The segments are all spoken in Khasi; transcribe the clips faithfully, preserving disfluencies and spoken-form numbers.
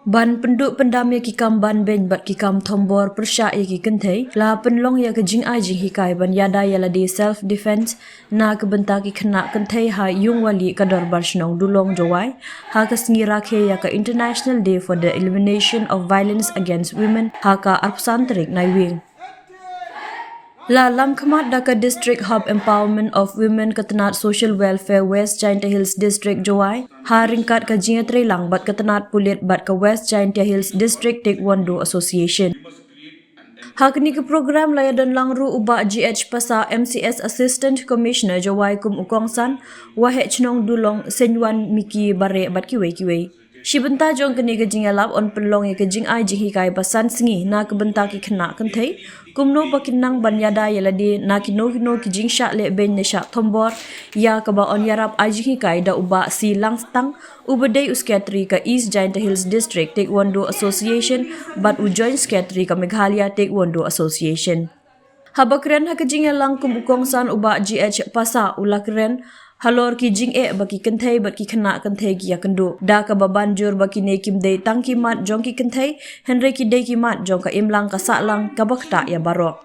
Ban pynduh pyndam ïa ki kam ban beiñ bad ki kam thombor pyrshah ïa ki kynthei, la pynlong ïa ka jingai jinghikai ban ïada ïa lade, self defense, na ka bynta ki khynnah kynthei ha Yungwali ka Dorbar Shnong Dulong Jowai, ha ka sngi rakhe ïa ka International Day for the Elimination of Violence Against Women ha ka arphew san tarik Naiwieng. La lamkhmat da ka District Hub Empowerment of Women ka tnat Social Welfare West Jaintia Hills District Jowai, ha ryngkat ka jingïatreilang bad ka tnat pulit bad ka West Jaintia Hills District Taekwondo Association. Ha kane ka program la ïadonlang ruh u Bah G H Passah, M C S Assistant Commissioner Jowai kum u kongsan, Waheh Chnong Dulong Seiñwan Miki Bareh bad kiwei kiwei. Shi bynta jong kane ka jingïalap yn pynlong ïa ka jingai jinghikai ba san sngi na ka bynta ki khynnah kynthei, kumno ba kin nang ban ïada ïa lade na kino kino ki jingshah lehbeiñ ne shah thombor, ïa kaba yn ïarap ai jinghikai da u Bah C Langstang, uba dei u Secretary ka East Jaintia Hills District Taekwondo Association bad u Joint Secretary ka Meghalaya Taekwondo Association. Haba kren ha ka jingïalang kum u kongsan, u Bah G H Passah u la kren halor ki jingeh ba ki kynthei bad ki khynnah kynthei ki ïakynduh, da kaba ban jur ba kine kim dei tang ki mat jong ki kynthei, hynrei ki dei ki mat jong ka imlang ka sahlang kaba ktah ïa baroh.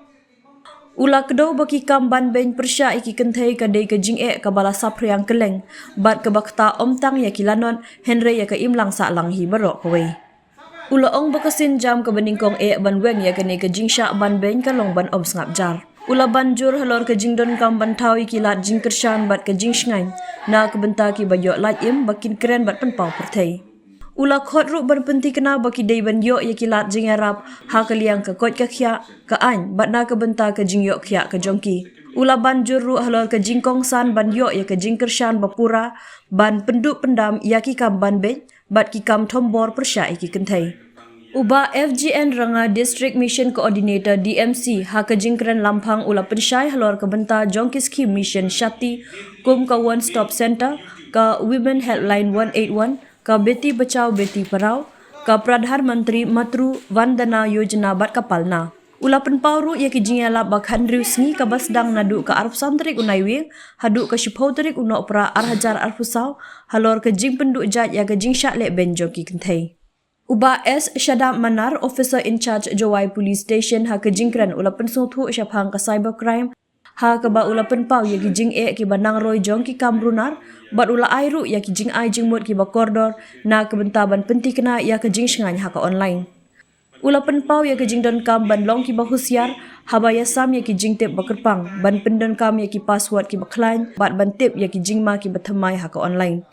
U la kdew ba ki kam ban beiñ pyrshah ïa ki kynthei ka dei ka jingeh kaba la saphriang kylleng bad kaba ktah ym tang ïa ki lanot, hynrei ïa ka imlang sahlang hi baroh kawei. U la ong ba ka sienjam kaba nyngkong eh ban weng ïa kane ka jingshah ban beiñ ka long ban ym sngap jar. U la ban jur halor ka jingdonkam ban thaw ïa ki lad jingkyrshan bad ka jingshngaiñ na ka bynta kiba ïoh lait im ba kin kren bad pynpaw pyrthei. U la khot ruh ban pynthikna ba ki dei ban ïoh ïa ki lad jingïarap ha ka liang ka koit ka khiah, ka aiñ bad na ka bynta ka jingïoh khiah ka jong ki. U la ban jur ruh halor ka jingkongsan ban ïoh ïa ka jingkyrshan ba pura, ban pynduh pyndam ïa ki kam ban beiñ bad ki kam thombor pyrshah ïa ki kynthei. U Bah F G N Ranga, District Mission Coordinator, D M C, ha ka jingkren lamphang u la pynshai halor ka bynta jong ki skhim Mission Shakti kum ka One Stop Center, ka Women Helpline one eight one, ka Beti Bachao Beti Padhao, ka Pradhan Mantri Matru Vandana Yojana bad ka Palna. U la pynpaw ruh ïa ki jingïalap ba khathynriew sngi kaba sdang naduh ka arphew san tarik u Naiwieng haduh ka shiphew tarik u Nohprah ar hajar arphew saw, halor ka jingpynduh jait ïa ka jingshah lehbeiñ jong ki kynthei. U Bah S Shadap Manar, Officer in Charge Jowai Police Station, ha ka jingkren u la pynsngewthuh shaphang ka cyber crime, ha kaba u la pynpaw ïa ki jingeh kiba nang roi jong ki kam runar, bad u la ai ruh ïa ki jingai jingmut kiba kordor na ka bynta ban pynthikna ïa ka jingshngaiñ ha ka online. U la pynpaw ïa ka jingdonkam ban long kiba husiar haba ïasam ïa ki jingtip ba kyrpang, ban pyndonkam ïa ki password kiba khlaiñ bad ban tip ïa ki jingma kiba thymmai ha ka online.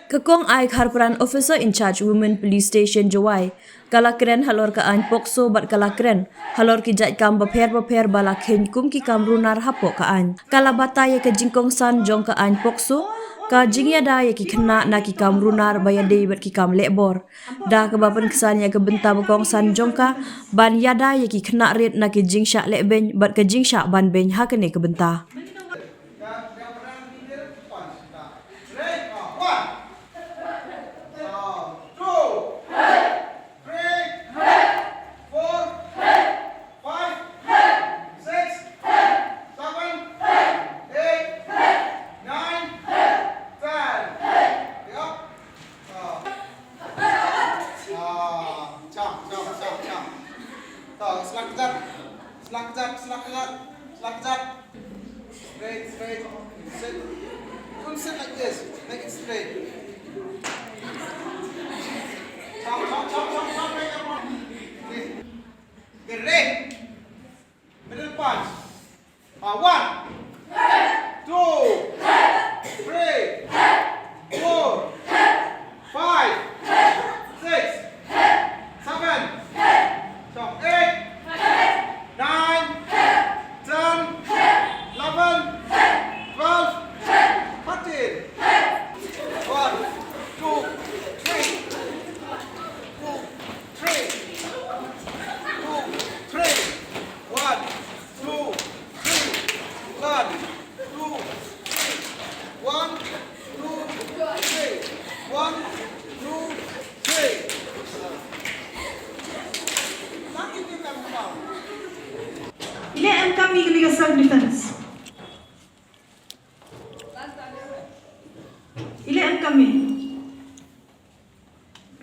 Ka Kong Ai Kharpran, Officer in Charge Women Police Station Jowai, ka la kren halor ka aiñ POCSO bad ka la kren halor ki jait kam bapher bapher ba la kheiñ kum ki kam runar hapoh ka aiñ. Ka la batai ïa ka jingkongsan jong ka aiñ POCSO, ka jingïada ïa ki khynnah na ki kam runar ba ïadei bad ki kam lehbor, da kaba pynksan ïa ka bynta ba kongsan jong ka ban ïada ïa ki khynnah rit na ki jingshah lehbeiñ bad ka jingshah ban beiñ ha kane ka bynta. Ah, cham, cham, cham, cham. To, sla kjat, sla kjat, sla kjat, sla kjat. Straight, straight. Sit. Don't sit like this. Make it straight. Cham, cham, cham, cham, cham, make it one. This. Get ready. Middle punch. Uh, one, two, three, four, five, six, seven, some eight, nine, ten, eleven, twelve, thirteen. One, two, three, two, three, two, three. One, two, three. One, two, three. One, two, three. One, two, three. Ile em kami kali ka self defense. Ile em kami.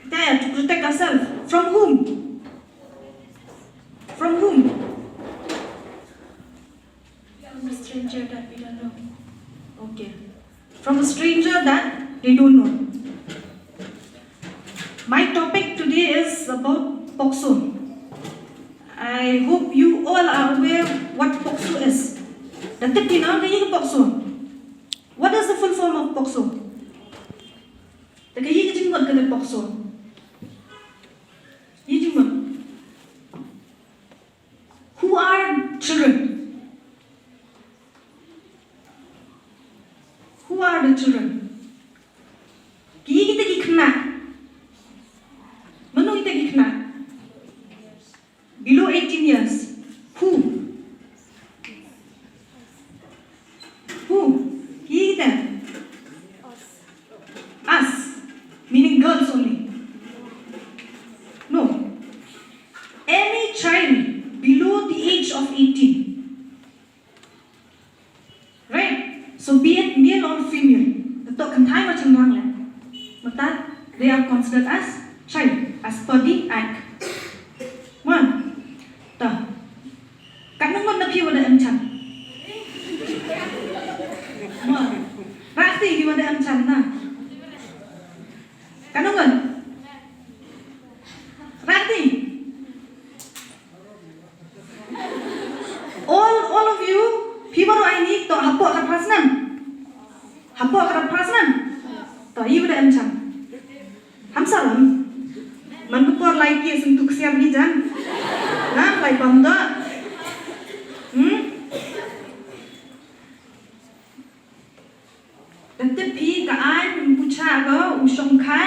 Kita ya, to protect ourselves. from a stranger that they don't know. My topic today is about POCSO. I hope you all are aware what POCSO is. Da tip phi na kaei ka POCSO? What is the full form of POCSO? Da kaei ka jingmut kata ka POCSO? Kaei ka jingmut? Who are children? Who are the children? Kiei kita ki khynnah? Mano kita ki khynnah? Below eighteen years. Who? Who? Kiei kita? Us. Meaning girls only. No. Any child below the age of eighteen. Right? So be it male or female. Tok kan thai macam orang lah. Mata, they are considered as child as per the act. One. Tah. Kan nang na phi wada em chan. One. Rati phi wada em chan na. Kan nang. Rati. All, all of you, phi baroh ai ni to hapoh khatphra snem. Hapoh khatphra snem. To i wada em chan. Ham salam. Man ka por lai ki sum tu ksiar ni jan. Na lai bam da. Hmm? Da tip phi ka ai phi pucha ga u shong kha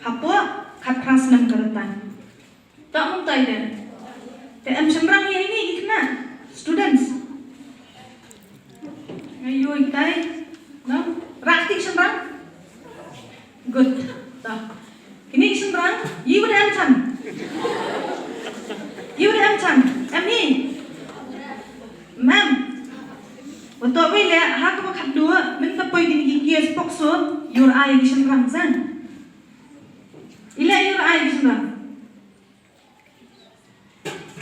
hapoh khatphra snem ka rta. Tah mung tai de. Te em shynrang ïa ini ki khynnah students. Nga ïohi tai. No? Rah ti shynrang. Good. Tah. Kini shynrang, i wada em chan. I wada em chan. Em ni. Ma'am. Wato wei le ha ka ba khatduh mynta poi kini ki case POCSO, ïoh ai ki shynrang san. Ila ïoh ai ki shynrang.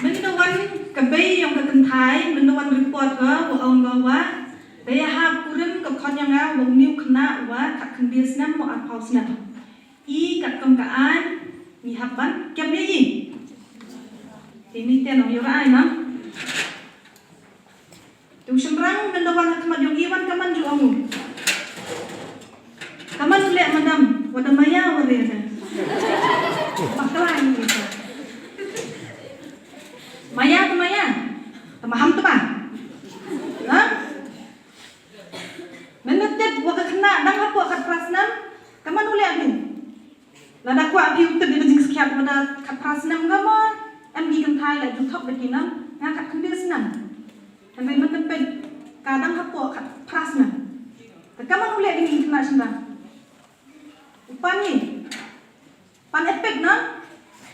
Mynta wan ka bei ïong ka kynthai, mynta wan report ka, wa ong ka wa da ïa hap kurim ka khon ïong nga, wa u khynnah wa khatkhyndiat snem wa arphew snem. I katkum ka aiñ ngi hap ban kem ïa i. Te ni te nong ïoh ai nang. Te u shynrang mynta wan ha khmat ïong i wan kaman ju ong u. Kaman u leh madam, wa da maya wa re re. Bakla ni kita. Maya te maya. Te maham te ba. Ha? Mynta tip wa ka khynnah dang hapoh khatphra snem. Kaman u leh ni. Lada kwah phi u tip ïa ka jingskhiat mada khatphra snem ka mo, em ki kynthai la ju thok da ki nam, nga khatkhyndai snem. Hynrei mynta peit ka dang hapoh khatphra snem. Te kaman u leh ïa ki khynnah shynrang. U pan ïa. Pan epic na?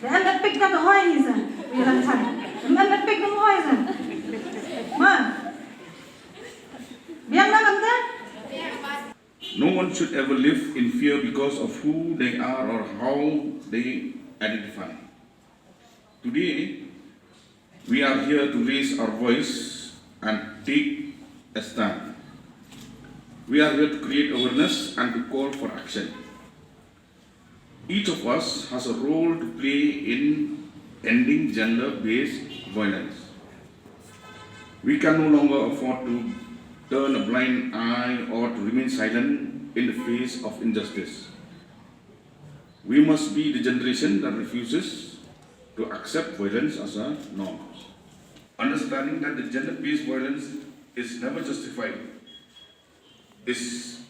Da em epic ka da hoi ni sa. Wi ran chan. Em epic ka hoi sa. Ma. Biang na mynta? No one should ever live in fear because of who they are or how they identify. Today, we are here to raise our voice and take a stand. We are here to create awareness and to call for action. Each of us has a role to play in ending gender-based violence. We can no longer afford to turn a blind eye or to remain silent in the face of injustice. We must be the generation that refuses to accept violence as a norm. Understanding that the gender-based violence is never justified is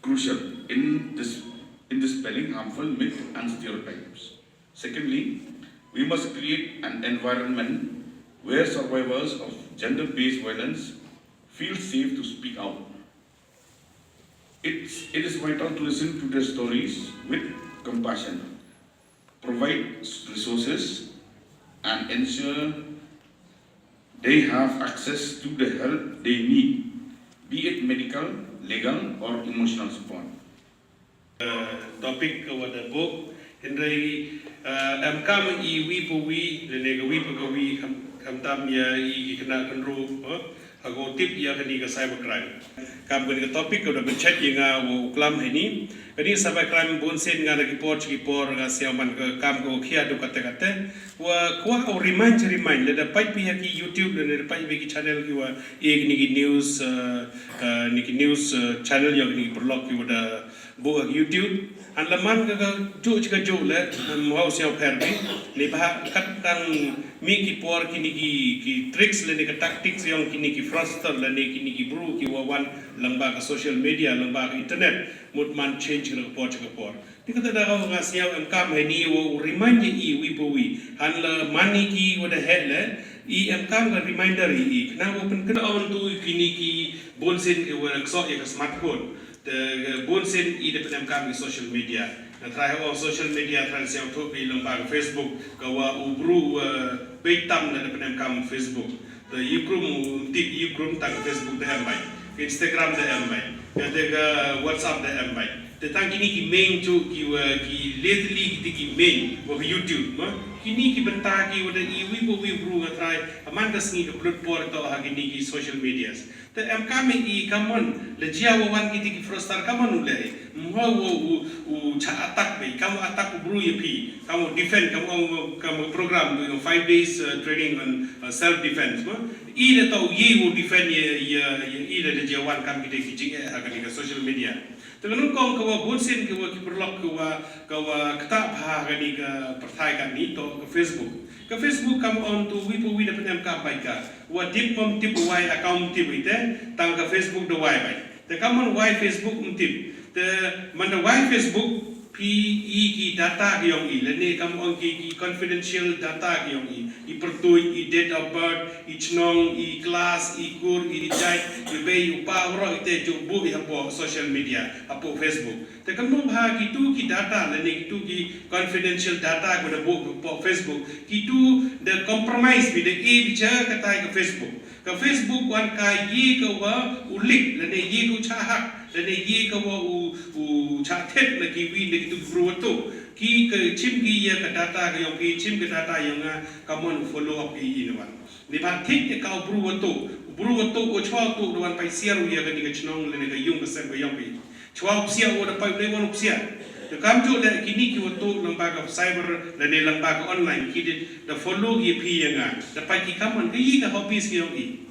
crucial in dis-, in dispelling harmful myths and stereotypes. Secondly, we must create an environment where survivors of gender-based violence feel safe to speak out. It's, it is vital to listen to their stories with compassion, provide resources, and ensure they have access to the help they need, be it medical, legal, or emotional support. Uh, topic ka wa da bok, hynrei, uh, em kam i wi pa wi, lane ka wi pa ka wi, kham, kham tam ïa i ki khynnah khynroo, uh, Ha ko tip ïa kane ka cybercrime. Kam kane ka topic ka da pynshai ïa nga u klam heini. Kane cybercrime bun sien nga da ki por ki por nga sngew man ka kam ka khia du kate kate. Wa kwah u remind remind lada peit phi ha ki YouTube lada peit phi ki channel ki wa e kine ki news, eh, eh, kine ki news, eh, channel ïa kine ki paralok ki wa da buh ha ki YouTube. Han la man ka ka ju ka ju le, em, hau siaw pher bi. Ni ba kat tang mi ki por kine ki, ki tricks le ni ka tactics ïong kine ki fraudster le ni kine ki bru ki wa wan lang ba ka social media, lang ba ka internet. Mut man change ka por ka por. Ni kata da ka nga siaw em kam heini wa u remind ïa i wi pa wi. Han la man ni ki wa da heh le, i em kam ka reminder i i. Kena wa pynkyndit on tu kine ki bun sien ki wa da ksok ïa ka smartphone. Te, eh, bun sien i da pynemkam ki social media. Nga trai ha social media trai siaw thup i lang ba ka Facebook, ka wa u bru, eh, beit tam da pynemkam Facebook. Te i krum u tip i krum tang Facebook da em bai. Instagram da em bai. Ka te ka WhatsApp da em bai. Te tang kini ki main chu ki wa ki lately ki te ki main wa ka YouTube ma. Kini ki bynta ki wa da i wi pa wi bru nga trai. Aman ka sngi ka plut por to ha kini ki social medias. Te em kam i kamon, le jia wa wan kiti ki fraudster kamon u le. Mwa u, u, u cha attack be, kam attack u bru ïa phi, kam defend, kam, kam program, you know, five days, uh, training on, uh, self defense. Ma? I le tau ye u defend ye, ye, ye, i le jia wan kam kiti ki jing eh, ha kani ka social media. Te ka nung kong ka wa bun sien ka wa ki paralok ka wa, ka wa kata pha kani ka pyrthai kani to ka Facebook. Ka Facebook kam on tu wi pa wi da pynemkam bai ka. Wa tip mom tip wai account tip ite, tang ka Facebook da wai bai. Te kam on wai Facebook um tip. Te man da wai Facebook phi i ki data ki ïong i. Lane kam on ki, ki confidential data ki ïong i. I pyrtuit, i date of birth, i chnong, i class, i kur, i jait, i bei, u pa, u ro ite ju buh i hapo social media, hapo Facebook. Te kan mong ha kitu ki data lane kitu ki confidential data ko da buh ko Facebook, kitu da compromise bi da e bi cha ka tai ka Facebook. Ka Facebook wan ka ye ka wa u leak lane ye ka u cha hack lane ye ka wa u, u cha thet na ki wi na kitu bru wa tu. Ki ka chim ki ya ka data ka yong ki chim ka data yong nga ka mon follow up i i na wan. Ni ba thik ka u bru wa tu, u bru wa tu u chwa tu da wan pai siar u ya ka ni ka chnong lane ka yung ka sem ka yong ki. Chwa u psiah u da pai u dei wan u psiah. Te kam ju le kini ki wa tu lang ba ka cyber lane lang ba ka online ki dei da follow ki phi ya nga. Da pai ki kam man ka yi ka hobbies ki yong ki.